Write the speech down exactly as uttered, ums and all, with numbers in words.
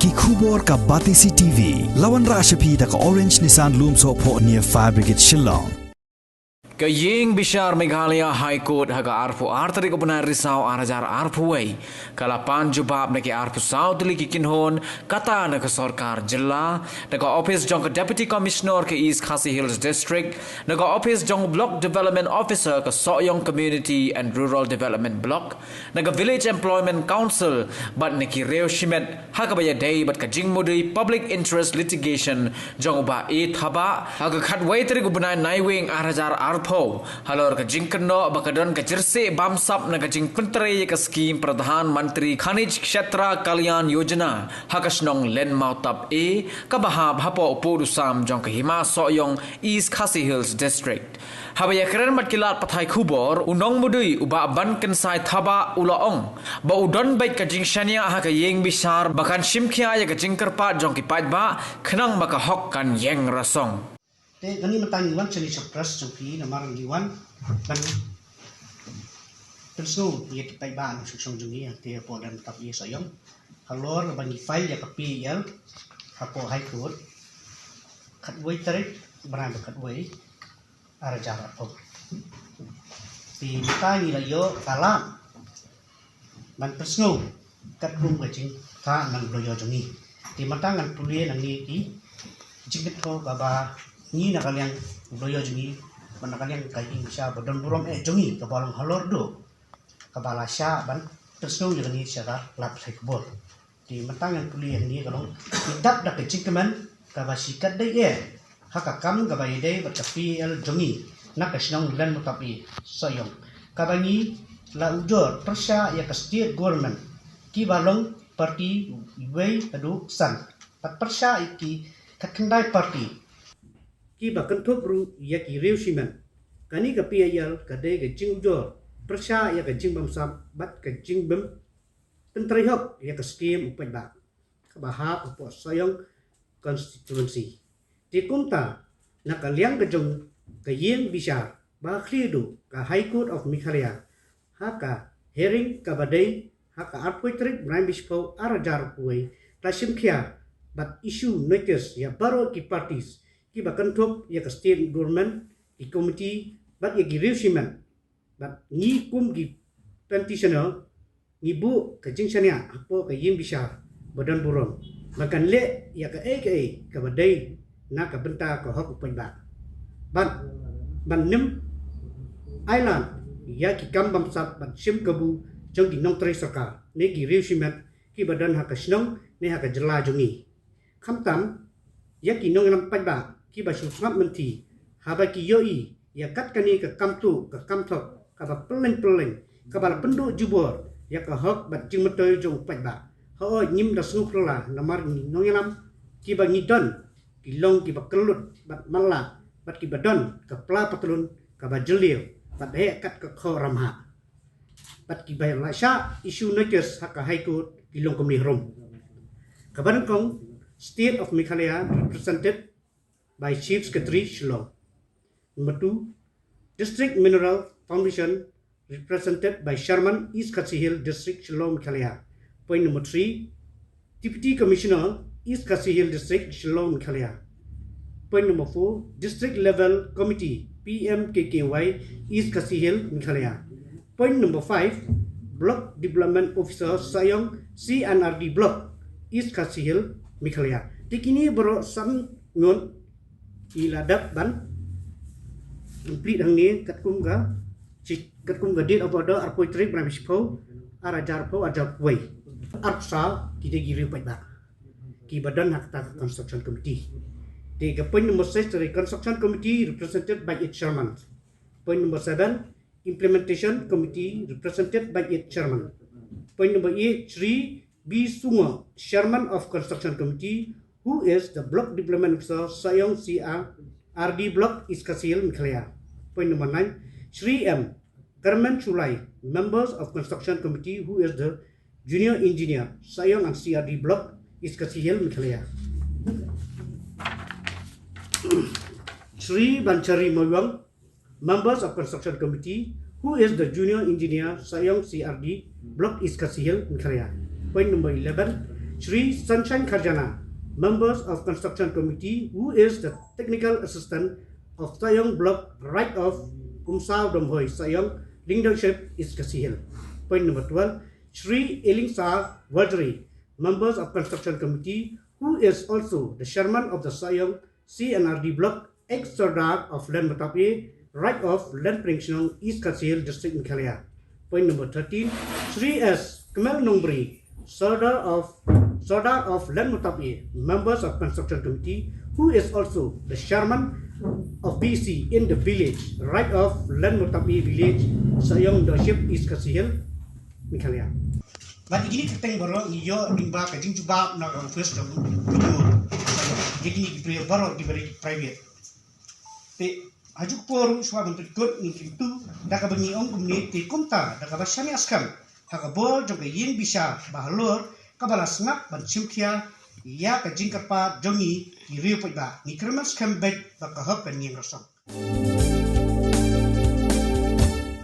Ki khubor ka Batesi T V. La wanrah sha phi da ka Orange Nissan Lumsohphoh near Fire Brigade Shillong. Ka ïing bishar Meghalaya High Court ha ka arphew ar tarik u bnai Risaw ar hajar arphew wei ka la pan jubab na ki arphew saw tylli ki kynhun, kata na ka sorkar jylla, na ka ophis jong ka Deputy Commissioner ka East Khasi Hills District, na ka ophis jong Block Development Officer ka Sohiong Community and Rural Development Block, na ka Village Employment Council bad na ki riew shimet, ha kaba ïadei bad ka jingmudui public interest litigation jong u Bah A Thabah, ha ka khatwei tarik u bnai Naiwieng ar hajar arphew, halor ka jingkynnoh ba ka don ka jyrsieh bamsap na ka jingpyntrei ïa ka skhim Pradhan Mantri Khanij Kshetra Kalyan Yojana ha ka shnong Lenmawtap A, kaba hap hapoh u pud u sam jong ka Hima Sohiong, East Khasi Hills District. Haba ïakren bad ki lad pathai khubor, u nongmudui u Bah Bankynsai Thabah u la ong ba u don beit ka jingshaniah ha ka ïing bishar ba kan shimkhia ïa ka jingkyrpad jong ki paidbah, khnang ba ka hok kan ïeng rasong. Te kane mynta ngi wan shane sha press jong phi namar ngi wan ban pynsngew ïa ki paidbah na shuh shuh jong ngi, te hapoh Lenmawtap A Sohiong, halor ba ngi file ïa ka P I L hapoh High Court, khatwei tarik bnai ba khatwei ar hajar arphew. Te mynta ngi la ïoh ka lad ban pynsngew katkum ka jingthoh nang lawyer jong ngi. Te mynta ngan pule nangne ki jingkynthoh kaba ngi na ka liang lawyer jong ngi, ba na ka liang ka ïing bishar ba don burom eh jong ngi kaba long halor duh, kaba la shah ban pynsngew ïa kane sha ka lad pathai khubor. Te mynta ngan pule ïa kane ka long, ki dap da ka jingkmen kaba shi katdei eh ha ka kam kaba ïadei bad ka P I L jong ngi na ka shnong Lenmawtap A Sohiong, kaba ngi la ujor pyrshah ïa ka state government, kiba long party wei haduh san, bad pyrshah ïa ki khatkhyndai party, kiba kynthup ruh ïa ki riew shimet. Kane ka P I L ka dei ka jingujor pyrshah ïa ka jingbamsap bad ka jingbym pyntrei hok ïa ka skhim u paidbah, kaba hap hapoh Sohiong constituency. Te kumta, na ka liang ka jong ka ïing bishar ba khlieh duh, ka High Court of Meghalaya, ha ka hearing kaba dei ha ka arphew tarik bnai ba shiphew ar hajar arphew wei, ka la shimkhia bad issue notice ïa baroh ki parties, kiba kynthup ïa ka state government, ki committee bad ïa ki riew shimet. Bad ngi kum ki petitioner, ngi buh ka jingshaniah hapoh ka ïing bishar ba don burom ba kan leh ïa kaei kaei kaba dei na ka bynta ka hok u paidbah, bad ban nym ailad ïa ki kam bamsap bad shim kabu jong ki nongtrei sorkar ne ki riew shimet kiba don ha ka shnong ne ha ka jylla jong ngi. Khamtam ïa ki nongïalam paidbah kiba shu sngap mynthi haba ki ïohi ïa kat kane ka kam tuh ka kam thok kaba pylleng pylleng, kaba la pynduh jubor ïa ka hok bad jingmyntoi jong u paidbah. Hooid, ngim da sngewphylla namar ngi nongïalam kiba ngi don ki long kiba kyllut bad matlah bad kiba don ka pla patlun kaba jylliew bad heh kat ka khoh ramhah. Bad kiba la shah issue notice ha ka High Court ki long kumne harum. Kaba nyngkong, State of Meghalaya represented by Chief Secretary Shillong. Number two, District Mineral Foundation represented by Chairman, East Khasi Hills District, Shillong, Meghalaya. Point number three, Deputy Commissioner, East Khasi Hills District, Shillong, Meghalaya. Point number four, District Level Committee, P M K K Y, East Khasi Hills, Meghalaya. Point number five, Block Development Officer, Sohiong C and R D Block, East Khasi Hills, Meghalaya. Te kine baroh san ngut ki la dep ban complete hangne katkum ka, chi-, katkum ka date of order arphew tarik bnai ba shiphew, ar hajar arphew, ar hajar arphew wei. Arphew saw ki dei ki riew paidbah kiba don ha kata ka construction committee. Te ka point number six, the construction committee represented by its chairman. Point number seven, implementation committee represented by its chairman. Point number eight, Shri B Sungo, chairman of construction committee, who is the block development officer, Sohiong C R D Block, East Khasi Hills, Meghalaya. Point number nine, Shri M Kyrmen Shullai, members of construction committee, who is the junior engineer, Sohiong and C R D Block, East Khasi Hills, Meghalaya. Shri Banchari Mawang, members of construction committee, who is the junior engineer, Sohiong C R D Block, East Khasi Hills, Meghalaya. Point number eleven, Shri Sunshine Kharjana, members of Construction Committee, who is the Technical Assistant of Sayong Block, right of Umsaw Domhoi, Sayong, Lyngdohship, East Khasi Hills. Point number twelve, Shri Elingsa Wardri, members of Construction Committee, who is also the chairman of the Sayong C and R D Block, ex Sardar of Lenmutap A, right of Lenpring Shnong, East Khasi Hills District, Meghalaya. Point number thirteen, Shri S Kmel Nongbri, Sardar of Sardar of Lenmutap A, members of Construction Committee, who is also the chairman of B C in the village, right of Lenmutap A village, Sayong Dohship, East Khasi Hills, Meghalaya. Bad ïa kine ki kyrteng baroh ngi ïoh lyngba ka jingjubab na ka office jong B D O. Ïa kine ki briew baroh ki briew private. Te ha ju ka por ruh shuwa ban pynkut ngi kyntu da kaba ngi ong kumne, te kumta da kaba shaniah skhem ha ka bor jong ka ïing bishar ba halor kaba la sngap ban shim khia ïa ka jingkyrpad jong ngi ki riew paidbah, ngi kyrmen skhem beit ba ka hok kan ïeng rasong.